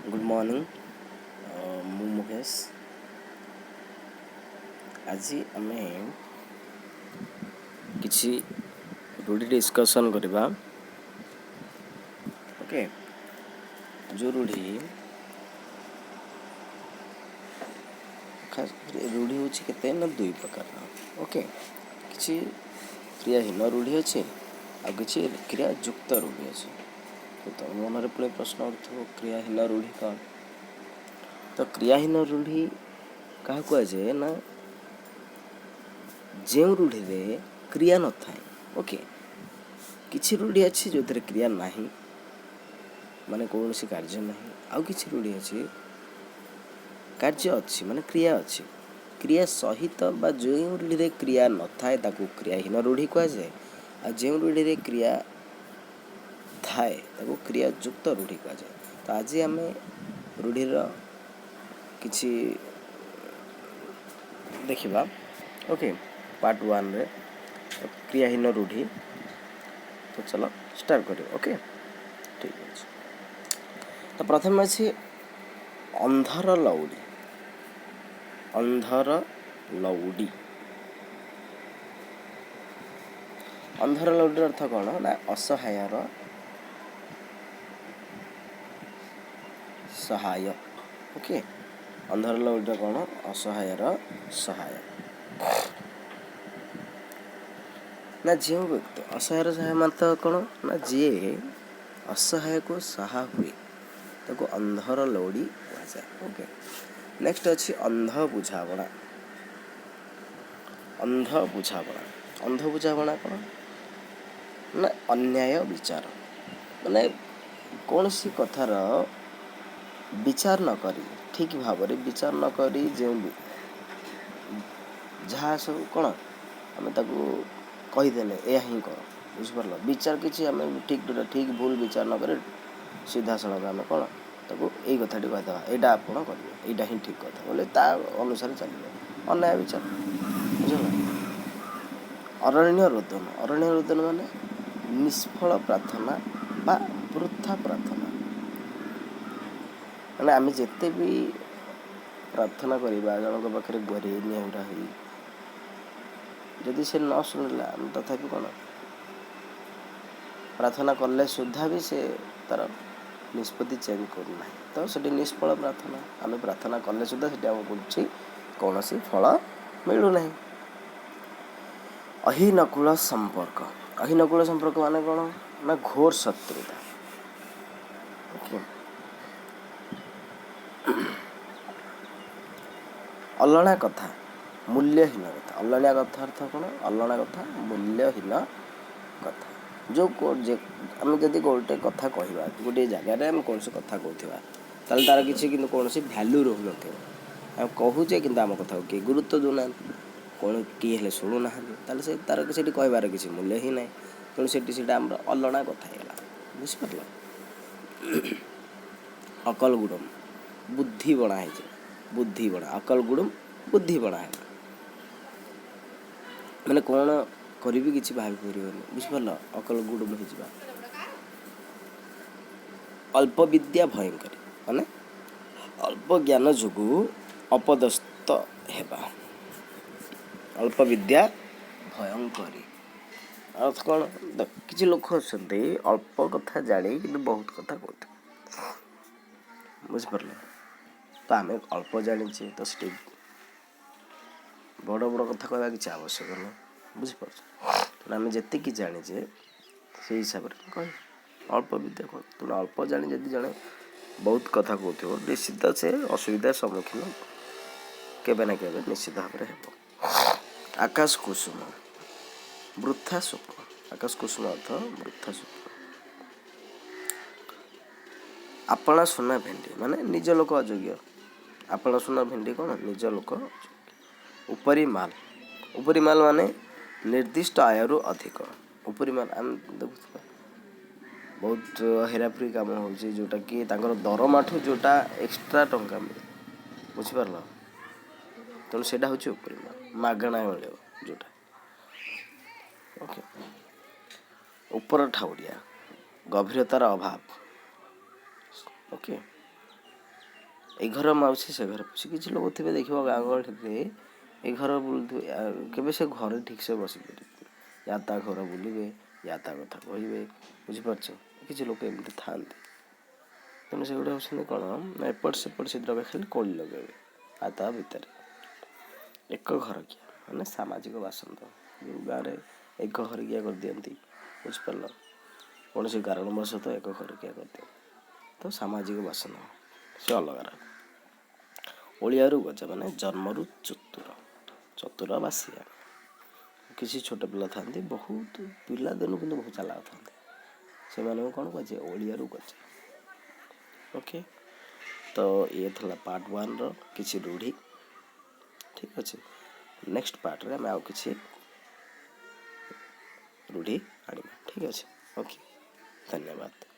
Good morning. ମୁଁ ମୁକେଶ। ଆଜି ଆମେ କିଛି ରୂଢ଼ି ଡିସ୍କସନ୍ କରିବା। ଓକେ, ଯେଉଁ ରୂଢ଼ି, ଖାସ କରି ରୂଢ଼ି ହେଉଛି କେତେ ନା ଦୁଇ ପ୍ରକାରର। ଓକେ, କିଛି କ୍ରିୟାହୀନ ରୂଢ଼ି ଅଛି ଆଉ କିଛି କ୍ରିୟାଯୁକ୍ତ ରୂଢ଼ି ଅଛି। ତ ତମ ମନରେ ପୁଣି ପ୍ରଶ୍ନ ଉଠୁଥିବ, କ୍ରିୟାହୀନ ରୂଢ଼ି କ'ଣ? ତ କ୍ରିୟାହୀନ ରୂଢ଼ି କାହାକୁ କୁହାଯାଏ ନା ଯେଉଁ ରୂଢ଼ିରେ କ୍ରିୟା ନଥାଏ। ଓକେ, କିଛି ରୂଢ଼ି ଅଛି ଯେଉଁଥିରେ କ୍ରିୟା ନାହିଁ, ମାନେ କୌଣସି କାର୍ଯ୍ୟ ନାହିଁ। ଆଉ କିଛି ରୂଢ଼ି ଅଛି କାର୍ଯ୍ୟ ଅଛି, ମାନେ କ୍ରିୟା ଅଛି, କ୍ରିୟା ସହିତ। ବା ଯେଉଁ ରୂଢ଼ିରେ କ୍ରିୟା ନଥାଏ ତାକୁ କ୍ରିୟାହୀନ ରୂଢ଼ି କୁହାଯାଏ, ଆଉ ଯେଉଁ ରୂଢ଼ିରେ କ୍ରିୟା ଥାଏ ତାକୁ କ୍ରିୟାଯୁକ୍ତ ରୂଢ଼ି କୁହାଯାଏ। ତ ଆଜି ଆମେ ରୂଢ଼ିର କିଛି ଦେଖିବା। ଓକେ, ପାର୍ଟ ୱାନ୍ରେ କ୍ରିୟାହୀନ ରୂଢ଼ି। ତ ଚାଲ ଷ୍ଟାର୍ଟ କରିବା। ଓକେ, ଠିକ୍ ଅଛି। ତ ପ୍ରଥମେ ଅଛି ଅନ୍ଧର ଲଉଡ଼ି। ଅନ୍ଧର ଲଉଡ଼ି। ଅନ୍ଧର ଲଉଡ଼ିର ଅର୍ଥ କ'ଣ ନା ଅସହାୟର ସହାୟ। ଓକେ, ଅନ୍ଧର ଲଉଡ଼ିର କ'ଣ? ଅସହାୟର ସହାୟ। ନା ଯେଉଁ ବ୍ୟକ୍ତି ଅସହାୟର ସହାୟ ମାନେ ତ କ'ଣ ନା ଯିଏ ଅସହାୟକୁ ସାହା ହୁଏ ତାକୁ ଅନ୍ଧର ଲଉଡ଼ି କୁହାଯାଏ। ଓକେ, ନେକ୍ସଟ ଅଛି ଅନ୍ଧ ବୁଝାମଣା। ଅନ୍ଧ ବୁଝାମଣା। ଅନ୍ଧ ବୁଝାମଣା କ'ଣ ନା ଅନ୍ୟାୟ ବିଚାର, ମାନେ କୌଣସି କଥାର ବିଚାର ନ କରି, ଠିକ୍ ଭାବରେ ବିଚାର ନ କରି ଯେଉଁ ଯାହା ସବୁ କ'ଣ ଆମେ ତାକୁ କହିଦେଲେ, ଏହା ହିଁ କର, ବୁଝିପାରିଲ? ବିଚାର କିଛି ଆମେ ଠିକ୍ ଠିକ୍ ଭୁଲ ବିଚାର ନ କରି ସିଧାସଳଖ ଆମେ କ'ଣ ତାକୁ ଏଇ କଥାଟି କହିଦେବା, ଏଇଟା ଆପଣ କରିବେ, ଏଇଟା ହିଁ ଠିକ୍ କଥା ବୋଲେ ତା ଅନୁସାରେ ଚାଲିବ, ଅନ୍ୟାୟ ବିଚାର, ବୁଝିଲ? ଅରଣ୍ୟ ରୋଦନ। ଅରଣ୍ୟ ରୋଦନ ମାନେ ନିଷ୍ଫଳ ପ୍ରାର୍ଥନା ବା ବୃଥା ପ୍ରାର୍ଥନା। ମାନେ ଆମେ ଯେତେ ବି ପ୍ରାର୍ଥନା କରିବା ଜଣଙ୍କ ପାଖରେ ଗୁହାରି ନେହୁରା ହେଇ, ଯଦି ସେ ନ ଶୁଣିଲା, ଆମେ ତଥାପି କ'ଣ ପ୍ରାର୍ଥନା କଲେ ସୁଦ୍ଧା ବି ସେ ତା'ର ନିଷ୍ପତ୍ତି ଚେଞ୍ଜ କରୁନାହିଁ, ତ ସେଠି ନିଷ୍ଫଳ ପ୍ରାର୍ଥନା। ଆମେ ପ୍ରାର୍ଥନା କଲେ ସୁଦ୍ଧା ସେଠି ଆମକୁ କିଛି କୌଣସି ଫଳ ମିଳୁନାହିଁ। ଅହିନକୂଳ ସମ୍ପର୍କ। ଅହିନକୂଳ ସମ୍ପର୍କ ମାନେ କ'ଣ ନା ଘୋର ଶତ୍ରୁତା। ଓକେ, ଅଲଣା କଥା, ମୂଲ୍ୟହୀନ କଥା। ଅଲଣିଆ କଥା ଅର୍ଥ କ'ଣ? ଅଲଣା କଥା, ମୂଲ୍ୟହୀନ କଥା। ଯେଉଁ ଆମେ ଯଦି ଗୋଟେ କଥା କହିବା, ଗୋଟିଏ ଜାଗାରେ ଆମେ କୌଣସି କଥା କହୁଥିବା, ତାହେଲେ ତା'ର କିଛି କିନ୍ତୁ କୌଣସି ଭ୍ୟାଲ୍ୟୁ ରହୁନଥିବ। ଆମେ କହୁଛେ କିନ୍ତୁ ଆମ କଥାକୁ କିଏ ଗୁରୁତ୍ୱ ଦେଉନାହାନ୍ତି, କ'ଣ କିଏ ହେଲେ ଶୁଣୁନାହାନ୍ତି, ତାହେଲେ ସେ ତା'ର ସେଠି କହିବାର କିଛି ମୂଲ୍ୟ ହିଁ ନାହିଁ। ତେଣୁ ସେଠି ସେଇଟା ଆମର ଅଲଣା କଥା ହେଇଗଲା, ବୁଝିପାରିଲ? ଅକଲ ଗୁଡ଼ମ, ବୁଦ୍ଧି ବଣା ହେଇଯିବ। ବୁଦ୍ଧି ବଣା, ଅକଲ ଗୁଡ଼ମ, ବୁଦ୍ଧି ବଣା ହେଲା ମାନେ କ'ଣ କରିବି କିଛି ଭାବି ପାରିବନି, ବୁଝିପାରିଲ? ଅକଲ ଗୁଡ଼ମ ହେଇଯିବା। ଅଳ୍ପ ବିଦ୍ୟା ଭୟଙ୍କରୀ, ମାନେ ଅଳ୍ପ ଜ୍ଞାନ ଯୋଗୁଁ ଅପଦସ୍ଥ ହେବା। ଅଳ୍ପ ବିଦ୍ୟା ଭୟଙ୍କରୀ ଅର୍ଥ କ'ଣ? କିଛି ଲୋକ ଅଛନ୍ତି ଅଳ୍ପ କଥା ଜାଣି କିନ୍ତୁ ବହୁତ କଥା କହୁଥିବେ, ବୁଝିପାରିଲ? ତ ଆମେ ଅଳ୍ପ ଜାଣିଛେ, ତ ସେଠି ବଡ଼ ବଡ଼ କଥା କହିବା କିଛି ଆବଶ୍ୟକ ନାହିଁ, ବୁଝିପାରୁଛ? ତେଣୁ ଆମେ ଯେତିକି ଜାଣିଛେ ସେଇ ହିସାବରେ କହିବା। ଅଳ୍ପ ବିଦ୍ୟା କ'ଣ? ତେଣୁ ଅଳ୍ପ ଜାଣି ଯଦି ଜଣେ ବହୁତ କଥା କହୁଥିବ, ନିଶ୍ଚିତ ସେ ଅସୁବିଧାର ସମ୍ମୁଖୀନ କେବେ ନା କେବେ ନିଶ୍ଚିତ ଭାବରେ ହେବ। ଆକାଶ କୁସୁମ, ବୃଥା ସ୍ୱପ୍ନ। ଆକାଶ କୁସୁମ ଅର୍ଥ ବୃଥା ସ୍ୱପ୍ନ। ଆପଣା ସୁନା ଭେଣ୍ଡି ମାନେ ନିଜ ଲୋକ ଅଯୋଗ୍ୟ। ଆପଣା ସୁନା ଭେଣ୍ଡି କ'ଣ? ନିଜ ଲୋକ ଅଯୋଗ୍ୟ। ଉପରି ମାଲ। ଉପରି ମାଲ ମାନେ ନିର୍ଦ୍ଦିଷ୍ଟ ଆୟରୁ ଅଧିକ। ଉପରି ମାଲ, ଆମେ ଦେଖୁଥିବା ବହୁତ ହେରାଫେରି କାମ ହେଉଛି, ଯେଉଁଟାକି ତାଙ୍କର ଦରମାଠୁ ଯେଉଁଟା ଏକ୍ସଟ୍ରା ଟଙ୍କା ମିଳେ, ବୁଝିପାରିଲ? ତେଣୁ ସେଇଟା ହେଉଛି ଉପରି ମାଲ, ମାଗଣା ମିଳିବ ଯେଉଁଟା। ଓକେ, ଉପର ଠାଉରିଆ, ଗଭୀରତାର ଅଭାବ। ଓକେ। ଏ ଘର ମାଉସୀ ସେ ଘର ପିଉସୀ। କିଛି ଲୋକ ଥିବେ, ଦେଖିବ ଗାଁ ଗହଳିରେ, ଏ ଘର ବୁଲୁଥିବେ, କେବେ ସେ ଘରେ ଠିକ୍ସେ ବସିପାରିବେ, ୟା ତା ଘର ବୁଲିବେ, ୟା ତା କଥା କହିବେ। ବୁଝିପାରୁଛ? କିଛି ଲୋକ ଏମିତି ଥାଆନ୍ତି। ତେଣୁ ସେଗୁଡ଼ା ହେଉଛନ୍ତି କ'ଣ ନା ଏପଟ ସେପଟ ଛିଦ୍ର, ଖାଲି କଳି ଲଗାଇବେ ଆଉ ତା ଭିତରେ। ଏକ ଘରକିଆ ମାନେ ସାମାଜିକ ବାସନ୍ଦ। ଯେଉଁ ଗାଁରେ ଏକ ଘରକିଆ କରିଦିଅନ୍ତି, ବୁଝିପାରିଲ, କୌଣସି କାରଣବଶତଃ ଏକ ଘରକିଆ କରିଦିଅନ୍ତି, ତ ସାମାଜିକ ବାସନ୍ଦ, ସେ ଅଲଗା ରହେ। ଓଳିଆରୁ ଗଜା ମାନେ ଜନ୍ମରୁ ଚତୁର, ଚତୁର ବା ସିଆଣ। କିଛି ଛୋଟ ପିଲା ଥାଆନ୍ତି, ବହୁତ ପିଲାଦିନୁ କିନ୍ତୁ ବହୁତ ଚାଲାକ ଥାଆନ୍ତି, ସେମାନଙ୍କୁ କ'ଣ କୁହାଯାଏ? ଓଳିଆରୁ ଗଜା। ଓକେ, ତ ଇଏ ଥିଲା ପାର୍ଟ ୱାନ୍ର କିଛି ରୂଢ଼ି। ଠିକ୍ ଅଛି, ନେକ୍ସଟ ପାର୍ଟରେ ଆମେ ଆଉ କିଛି ରୂଢ଼ି ଆଣିବା। ଠିକ୍ ଅଛି, ଓକେ, ଧନ୍ୟବାଦ।